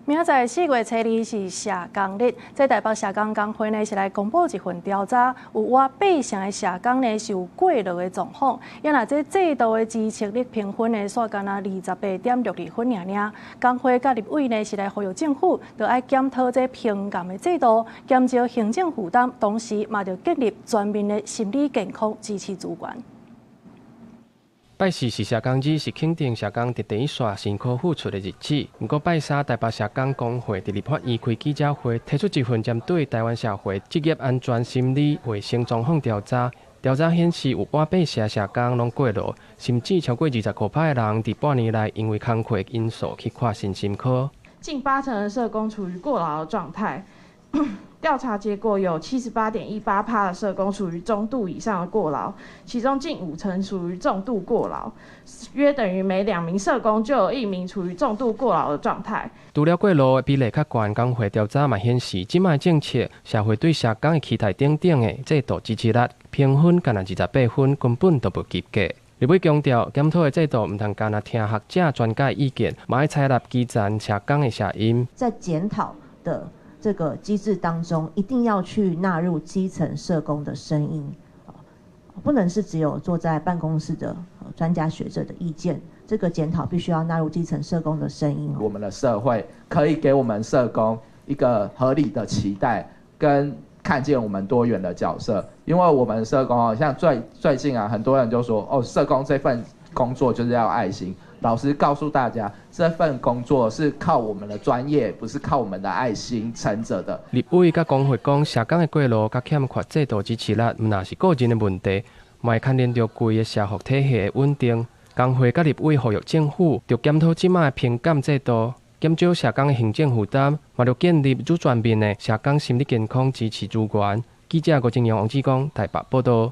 明仔載4月初2是社工日，這台北社工工會呢是來公布一份調查，有倚八成的社工呢是有過勞的狀況。啊若這制度的支持率評分呢，煞干焦28.62分爾爾。工會佮立委呢是來呼籲政府，著愛檢討這評鑑的制度，減少行政負擔，同時嘛著建立全面的心理健康支持資源。拜四是社工日，是肯定社工佇第一線辛苦付出的日子。毋過拜三，台北社工工會佇立法院開記者會，提出一份針對台灣社會職業安全心理衛生狀況調查。調查顯示，有倚八成社工攏過勞，甚至超過25%的人佇半年內因為工課因素去看身心科。近八成的社工處於過勞的狀態。調查結果有78.18%的社工處於中度以上的過勞，其中近五成屬於重度過勞，約等於每2名社工就有1名處於重度過勞的狀態。除了過勞的比例較懸，工會調查嘛顯示，這擺政策、社會對社工的期待等等的制度支持率評分，干焦28分，根本都無及格。立委強調，檢討的制度毋通干焦聽學者專家的意見，嘛愛採納基層社工的聲音。在檢討的這個機制當中，一定要去納入基層社工的聲音，不能是只有坐在辦公室的專家學者的意見。這個檢討必須要納入基層社工的聲音。我們的社會可以給我們社工一個合理的期待，跟看見我們多元的角色。因為我們社工哦，像最近啊，很多人就說哦，社工這份工作就是要愛心。老實告訴大家，這份工作是靠我們的專業，不是靠我們的愛心撐著的。立委佮工會講，社工的過勞佮欠缺制度支持力，毋但是個人的問題，嘛會牽連著規个社福體系的穩定。工會佮立委呼籲政府，著檢討這擺的評鑑制度，減少社工的行政負擔，嘛著建立愈全面的社工心理健康支持資源。記者郭正陽、王志剛台北報道。